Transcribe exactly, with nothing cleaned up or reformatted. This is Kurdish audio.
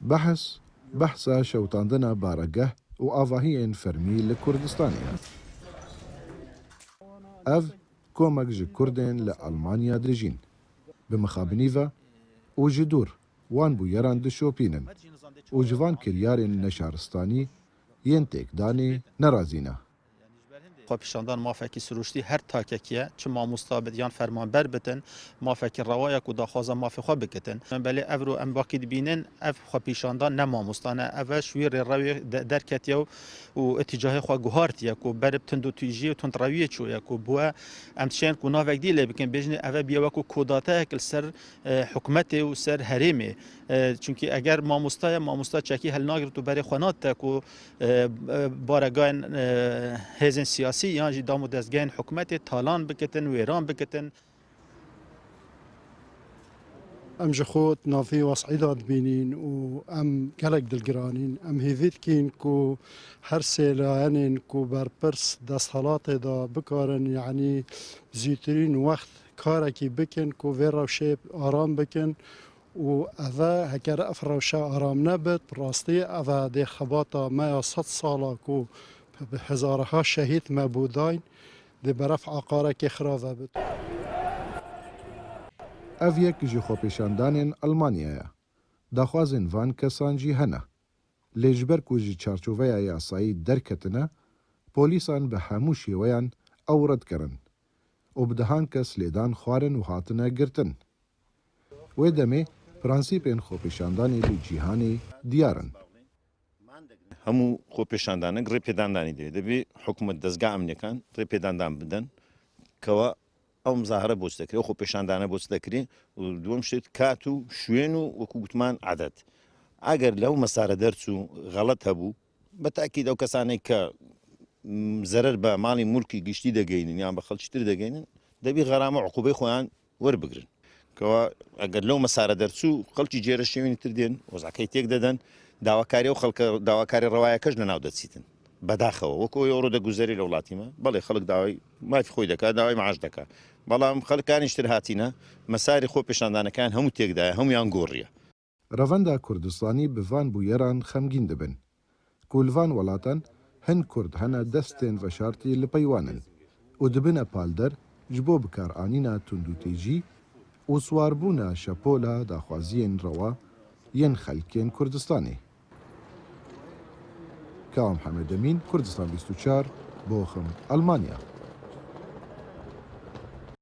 Behs, behsa şewitandina baregeh û avahiyên fermî li Kurdistanê ye. Ev komek ji Kurdên li Almanya dijîn, bi mixabinî ve û ji dûr wan bûyeran dişopînin û ji van kiryarên neşaristanî yên têkdanê nerazî ne. Xwepêşandan mafekî sirûştî her takekî ye, çi mamosta bit yan fermanber bitin, mafekî rewa ye ku daxwaza mafê xwe bikitin. Belê evro em wekî dibînin, ev xwepêşandan ne mamosta ne, ev e ji wî rêrewê de-, derketiye û, û îtîcahê xwe guhartiye ku berib tundûtîjiyê û tundrewiyê çûye ku bûye em dişên ku navek dî lê bikin, bêjinê ev e biye wekû kodateyek li ser, e, hikûmetê û ser herêmê. E, çunkî eger mamosta ye, mamosta çekî helnagirt û berê xwe nadite ku e, e, baregayên, e, hêzên siyasî yan jî dam û dezgehên hikûmetê talan bikitin, wêran bikitin. Em ji xwe di navî wesîda dibînîn û em gelek dilgiranîn. Em hêvî dikîn ku her sê layenên ku berpirs desthilatê de bikarin, yanî zûtirîn wext karekî bikin ku vê rewşê aram bikin. Û ev e, heger ev rewşe aram nebit, bi rastî ev e dê xebata me ya sed sala ku bi hezaraha şehîd me bû dayîn, dê berev aqarekê xira vebit. Ev yek ji xwepêşandanên Almanya ye. Daxwazên van kesan jî hene. Lê ji ber ku ji çarçoveya yasayî derketine, polîsan bi hemû şêweyan ew red kirin û bi dehan kes lêdan xwarin û hatine girtin. Wê demê prensîpên xwepêşandanê li cîhanê diyar in. Hemû xwepêşandanek rêpêdandanî divê. Divê hikûmet, dezga emnîyekan rêpêdandan bidin. Kewa ew mizahere boç dekirê, ew xwepêşandane boç dekirê û duwem şêt kat û şuên û wekû gotman edet. Eger lew mesare derçû, xelet hebû, bi tekîd ew kesanê ke, m, zerer be malî mulkî giştî degeynin yan be xelçîtir degeynin, debî xerame uqûbê xweyan werbigrin. Kewa eger lew mesare derçû, xelçî cêre şêwînî tir dên, wezakey têk deden, dawakarê ew xelke, dawakarê rewayeke ji li nav detsîtin. Bedaxewe, wek ew ewro de guzerî li welatî me. Belê xelk daway mafî xwe deka, daway meaş deka. Belam xelkan îştir hatîne, mesarî xwe pêşandanekan hemû têk daye, hemûyan goriye. Revenda Kurdistanî bi van bûyeran xemgîn dibin. Ku li van welatan hin Kurd hene destên veşartî li pey wan in û dibine palder ji bo bikaranîna tundûtêjî û siwarbûna şepola daxwaziyên rewa yên xelkên Kurdistanê. Kawam Hemed Emîn, Kurdistan bîst û çar, Boxim, Almanya.